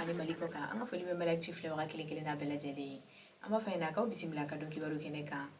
Ani Mali kɔ kan, an ka foli bɛ Mali Actu filɛbaga kelen kelenna bɛɛ lajɛlen ye. An b'a fɔ ɲɛna k'aw bisimila ka don kibaru kɛnɛ kan.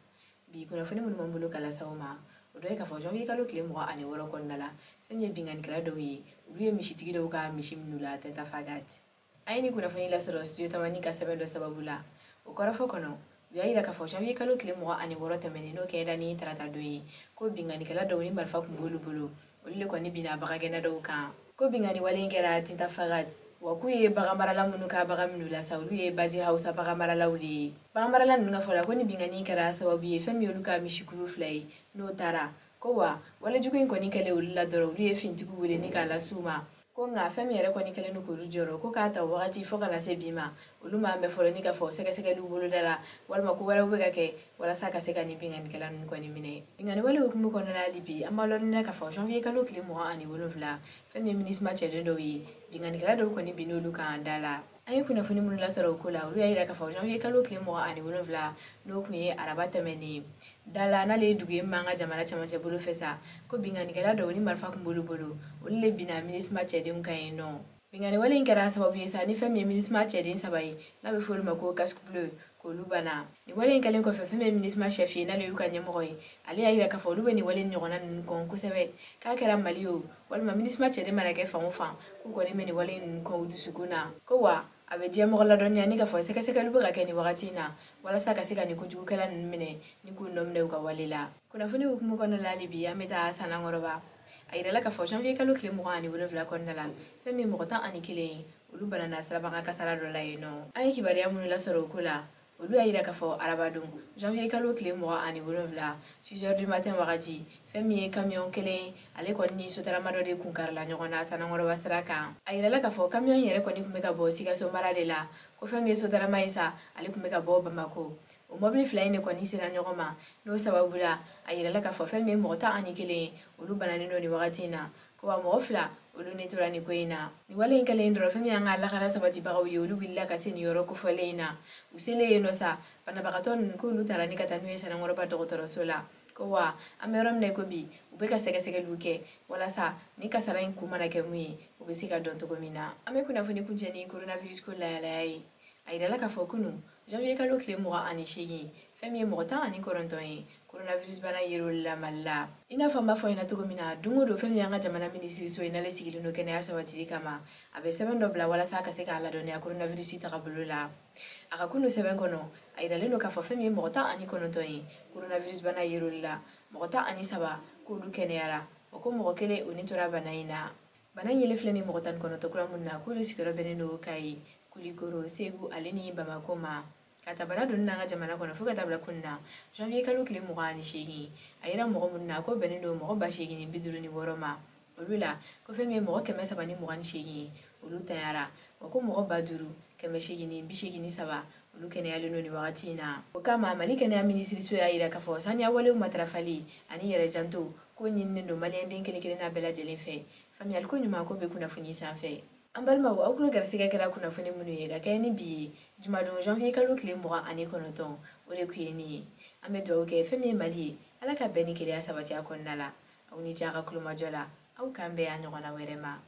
Bi kunnafoni minnu b'an bolo ka lase aw ma, o dɔ ye k'a fɔ janvier kalo tile 26 kɔnɔna la, fɛn min ye binkannikɛla dɔw ye, olu ye misitigi dɔw ka misi minnu la Tentafagat. An ye nin kunnafoni lasɔrɔ Studio Tamani ka sɛbɛn dɔ sababu la. O kɔrɔfɔ kɔnɔ, u y'a yira k'a fɔ janvier kalo tile 26 tɛmɛnen, n'o kɛra ni tarata don ye, ko binkannikɛla dɔw ni marifa tun b'olu bolo, olu de kɔni binna bagangɛnna dɔw kan. Ko binkanni wale in kɛra Tintafagat, wa k'u ye baganmarala minnu ka bagan minnu la sa, olu ye Baji Hausa baganmaralaw de ye. Baganmarala ninnu ka fɔ la, ko ni binkanni kɛra sababu ye fɛn min y'olu ka misikulu fila ye, n'o taara. Ko wa walejugu in kɔni kɛlen olu la dɔrɔn, olu ye fintigiw wele ni k'a las'u ma. Ko nka fɛn min yɛrɛ kɔni kɛlen don k'olu jɔrɔ, ko k'a ta wagati fo ka na se bi ma, olu m'a mɛn fɔlɔ ni k'a fɔ sɛgɛsɛgɛliw boloda la walima ko wɛrɛw bɛ ka kɛ walasa ka se ka nin binkannikɛla ninnu kɔni minɛ. Binkanni wale hukumu kɔnɔna la, hali bi an b'a lɔnniya k'a fɔ janvier kalo tile 27, fɛn min ye MINUSMA cɛden dɔw ye, binkannikɛla dɔw kɔni binn'olu kan da la. An ye kunnafoni minnu lasɔrɔ o ko la, olu y'a yira k'a fɔ janvier kalo tile 27, n'o tun ye araba tɛmɛnen, da la, n'ale ye dugu ye min b'an ka jamana cɛmancɛ bolo fɛ sa, ko binkannikɛla dɔw ni marifa tun b'olu bolo, olu de binna MINUSMA cɛdenw kan yen nɔ. Binkanni wale in kɛra sababu ye sa ni fɛn min ye MINUSMA cɛden saba ye, n'a bɛ fɔ olu ma ko casque bleu, k'olu bana. Nin wale in kɛlen kɔfɛ, fɛn min ye MINUSMA chef ye, n'ale y'u ka ɲɛmɔgɔ ye, ale y'a yira k'a fɔ olu bɛ nin wale ɲɔgɔnna ninnu kɔn kosɛbɛ, k'a kɛra Mali o walima MINUSMA cɛden mana kɛ fan o fan, k'u kɔni bɛ nin wale ninnu kɔn u dusukun na. Ko wa a bɛ diɲɛ mɔgɔ ladɔnniya ni k'a fɔ sɛgɛsɛgɛliw bɛ ka kɛ nin wagati in na walasa ka se ka nin kojugukɛla ninnu minɛ ni k'u nɔ minɛ u ka wale la. Kunnafoni hukumu kɔnɔna la, hali bi an bɛ taa Sanankɔrɔba. A yirala k'a fɔ janvier kalo tile 27 kɔnɔna la, fɛn min mɔgɔ 11 ye, olu banana sirabakan kasara dɔ la yen nɔ. An ye kibaruya minnu lasɔrɔ o ko la, olu y'a yira k'a fɔ arabadon janvier kalo tile 27, 6 heures du matin wagati, fɛn min ye camion kelen, ale kɔni ni sotarama dɔ de kun karila ɲɔgɔn na Sanankɔrɔba sira kan. A yirala k'a fɔ camion yɛrɛ kɔni tun bɛ ka bɔ Sikaso mara de la, ko fɛn min ye sotarama ye sa, ale tun bɛ ka bɔ Bamako. O mɔbili fila in de kɔni sera ɲɔgɔn ma, n'o sababu la a yirala k'a fɔ fɛn min ye mɔgɔ 11 ye, olu bananen don nin wagati in na. Ko wa mɔgɔ fila, olu ni tora nin ko in na. Nin wale in kɛlen dɔrɔn, fɛn min y'an ka lakana sabatibagaw ye, olu wulila ka se nin yɔrɔ kofɔlen in na. U selen yen nɔ sa, banabagatɔ ninnu, k'olu taara ni ka taa n'u ye Sanankɔrɔba dɔgɔtɔrɔso la. Ko wa an bɛ yɔrɔ min na i ko bi, u bɛ ka sɛgɛsɛgɛliw kɛ walasa ni kasara in kun mana kɛ mun ye, o bɛ se ka dɔn cogo min na. An bɛ kunnafoni kuncɛ ni coronavirus ko lahalaya ye. A yirala k'a fɔ kunun janvier kalo tile 28, fɛn min ye mɔgɔ 19 ye, coronavirus bana yer'olu la Mali la. I n'a fɔ an b'a fɔ ɲɛna cogo min na don o don, fɛn min y'an ka jamana minisiriso ye, n'ale sigilen don kɛnɛya sabatili kama, a bɛ sɛbɛn dɔ bila walasa ka se k'a ladɔnniya coronavirus tagabolo la. A ka kunu sɛbɛn kɔnɔ, a yiralen don k'a fɔ fɛn min ye mɔgɔ 19 ye, coronavirus bana yer'olu la, mɔgɔ 13 k'olu kɛnɛyara, o ko mɔgɔ kelen o ni tora bana in na. Bana in yelen filɛ ni mɔgɔ 19 kura minnu na, k'olu sigiyɔrɔ bɛnnen don Kayi, Kulikoro, Segu ale ni Bamako ma. Ka ta bana donni n'an ka jamana kɔnɔ fo ka taa bila kunun na janvier kalo tile 28, a yera mɔgɔ minnu na, ko bɛnnen don mɔgɔ 8056 ma. Olu la, ko fɛn min ye mɔgɔ 328 ye, olu tanyara, wa ko mɔgɔ 5883, olu kɛnɛyalen don nin wagati in na. O kama, Mali kɛnɛya minisiriso y'a yira k'a fɔ saniya walew matarafali ani yɛrɛ janto ko ɲininen don maliyɛnden kelen kelenna bɛɛ lajɛlen fɛ. Faamuyaliko ɲuman ko bɛ kunnafoni sanfɛ. An balimaw, aw tulo garisɛgɛ kɛra kunnafoni minnu ye ka kɛɲɛ ni bi ye, jumadon janvier kalo tile 29, o de tun ye nin ye. An bɛ dugawu kɛ fɛn min ye Mali ye, Ala ka bɛn ni kelenya sabati a kɔnɔna la. Aw ni ce a ka kulomajɔ la. Aw k'an bɛn a ɲɔgɔnna wɛrɛ ma.